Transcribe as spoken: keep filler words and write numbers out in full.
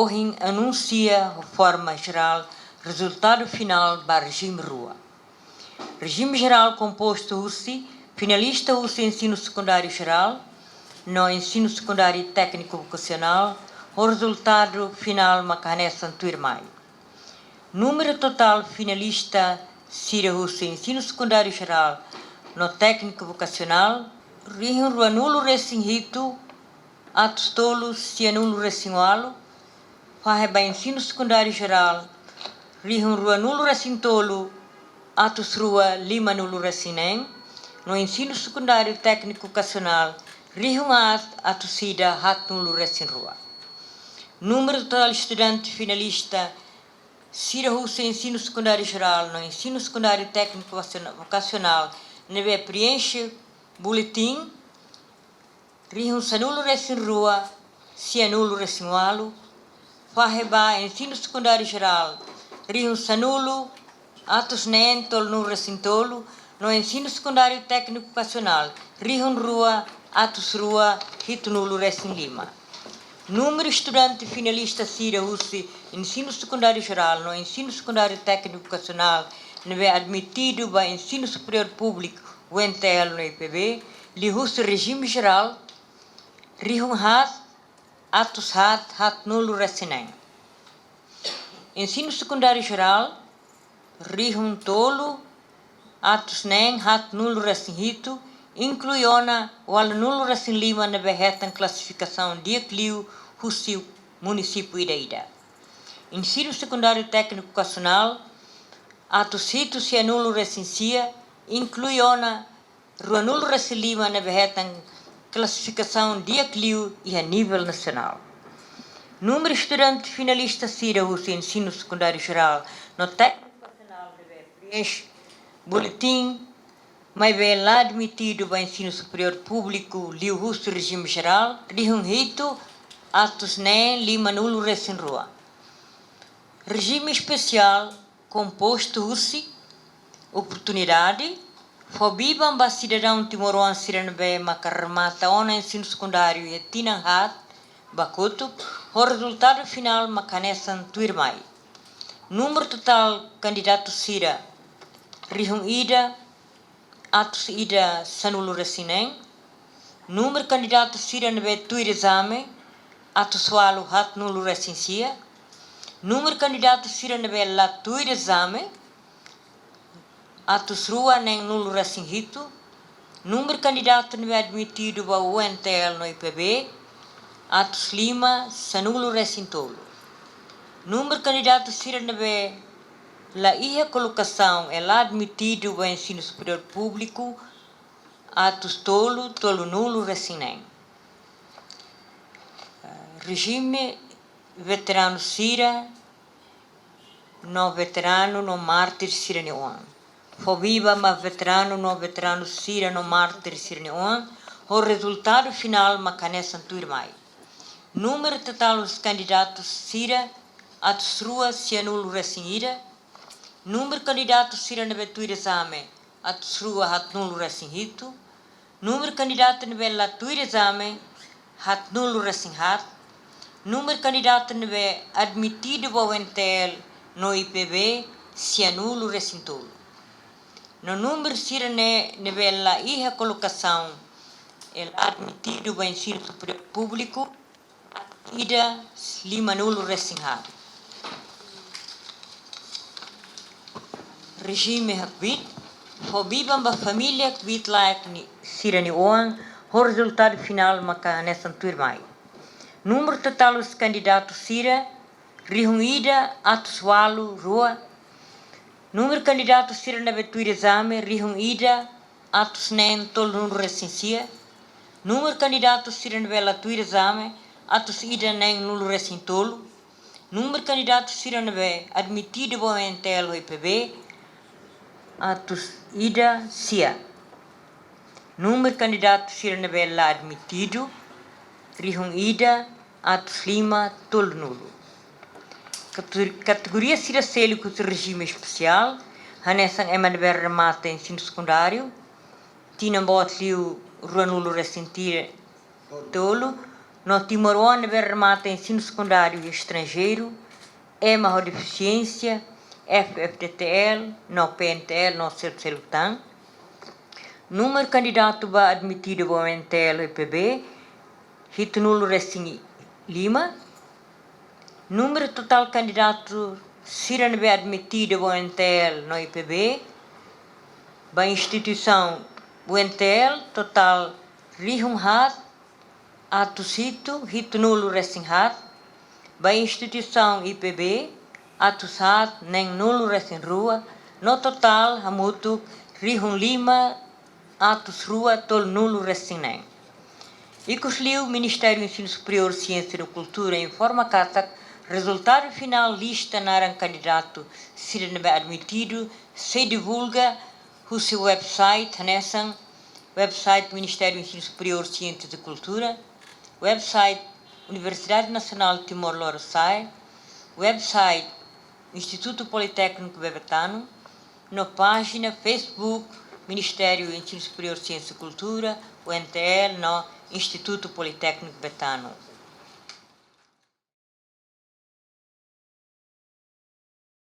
ohin anunsia ho forma jerál rezultadu finál ba rejime rua. Rejime jerál kompostu husi finalista husi ensinu sekundáriu jerál no ensinu sekundáriu tékniku vokasionál, ho rezultadu finál maka hanesan tuirmai. Númeru totál finalista sira husi ensinu sekundáriu jerál no tékniku vokasionál, rihun ruanulu resin hitu, atus tolu sianulu resin ualu. Fahe ba ensinu sekundáriu jerál, rihun ruanulu resin tolu, atus rua limanulu resin neen, no ensinu sekundáriu tékniku vokasionál, rihun haat, atus ida haatnulu resin rua. Númeru totál estudante finalista sira husi ensinu sekundáriu jerál no ensinu sekundáriu tékniku vokasiona-, vokasionál ne'ebé preenxe boletin, rihun sanulu resin rua sianulu resin ualu. Fahe ba ensinu sekundáriu jerál, rihun sanulu, atus neen tolunulu resin tolu, no ensinu sekundáriu tékniku vokasionál, rihun rua, atus rua hitunulu resin lima. Númeru estudante finalista sira husi ensinu sekundáriu jerál no ensinu sekundáriu tékniku vokasionál ne'ebé admitidu ba ensinu superiór públiku, U N T L no I P B, liuhusi rejime jerál, rihun haat, atus haat, haatnulu resin neen. Ensinu sekundáriu jerál, rihun tolu, atus neen, haatnulu resin hitu, inklui ona ualunulu resin lima ne'ebé hetan klasifikasaun di'ak liu husi munisípiu ida-idak. Ensinu sekundáriu tékniku vokasionál, atus hitu sianulu resin sia, inklui ona ruanulu resin lima ne'ebé hetan klasifikasaun di'ak liu iha nivel nasionál. Númeru estudante finalista sira husi ensinu sekundáriu jerál no tékniku vokasionál ne'ebé preenxe boletin, maibé la admitidu ba ensinu superiór públiku liuhusi rejime jerál, rihun hitu, atus neen limanulu resin rua. Rejime espesiál kompostu husi oportunidade fó biban ba sidadaun timoroan sira ne'ebé maka remata ona ensinu sekundáriu iha tinan haat ba kotuk, ho rezultadu finál maka hanesan tuirmai. Númeru totál kandidatu sira, rihun ida, atus ida sanulu resin neen. Númeru kandidatu sira ne'ebé tuir ezame, atus ualu haatnulu resin sia. Númeru kandidatu sira ne'ebé la tuir ezame, atus rua neenulu resin hitu. Númeru kandidatu ne'ebé admitidu ba U N T L no I P B, atus lima sanulu resin tolu. Númeru kandidatu sira ne'ebé la iha kolokasaun i la admitidu ba ensinu superiór públiku, atus tolu tolunulu resin neen. Rejime veteranu sira no veteranu no mártir sira-nia oan. Fó biban ba veteranu no veteranu sira no mártir sira-nia oan, ho rezultadu finál maka hanesan tuirmai. Númeru totál husi kandidatu sira, atus rua sianulu resin ida. Númeru kandidatu sira ne'ebé tuir ezame, atus rua haatnulu resin hitu. Númeru kandidatu ne'ebé la tuir ezame, haatnulu resin haat. Númeru kandidatu ne'ebé admitidu ba U N T L no I P B, sianulu resin tolu. No númeru sira-ne'e ne'ebé la iha kolokasaun i la admitidu ba ensinu superiór públiku, ida limanulu resin haat. Rejime hakbiit fó biban ba família kbiit-laek ni-, sira-nia oan, ho rezultadu finál maka hanesan tuirmai. Númeru totál husi kandidatu sira, rihun ida atus ualu rua. Númeru kandidatu sira ne'ebé tuir ezame, rihun ida atus neen tolunulu resin sia. Númeru kandidatu sira ne'ebé la tuir ezame, atus ida neenulu resin tolu. Númeru kandidatu sira ne'ebé admitidu ba U N T L ho I P B, atus ida sia. Númeru kandidatu sira ne'ebé la admitidu, rihun ida atus lima tolunulu. Katu-, kategoria sira seluk husi rejime espesiál, hanesan ema ne'ebé remata ensinu sekundáriu, tinan boot liu ruanulu resin tolu, No timoroan ne'ebé remata ensinu sekundáriu iha estranjeiru, ema ho defisiénsia, F F D T L, no P N T L, no sel-seluk tan. Númeru kandidatu ba admitidu ba U N T L no I P B, hitunulu resin lima. Númeru totál kandidatu sira ne'ebé admitidu ba U N T L no I P B, ba instituisaun U N T L, totál rihun haat, atus hitu, hitunulu resin haat, ba instituisaun I P B, atus haat, neenulu resin rua, no totál hamutuk rihun lima, atus rua, tolunulu resin neen. Ikusliu, Ministériu Ensinu Superiór, Siénsia no Kultura informa katak rezultadu finál lista naran kandidatu sira ne'ebé admitidu sei divulga husi website hanesan: website Ministériu Ensinu Superiór, Siénsia no Kultura, website Universidade Nasionál Timor Lorosa'e, website Institutu Politékniku Bebetano, no pájina Facebook Ministériu Ensinu Superiór, Siénsia no Kultura, U N T L, no Institutu Politékniku Bebetano.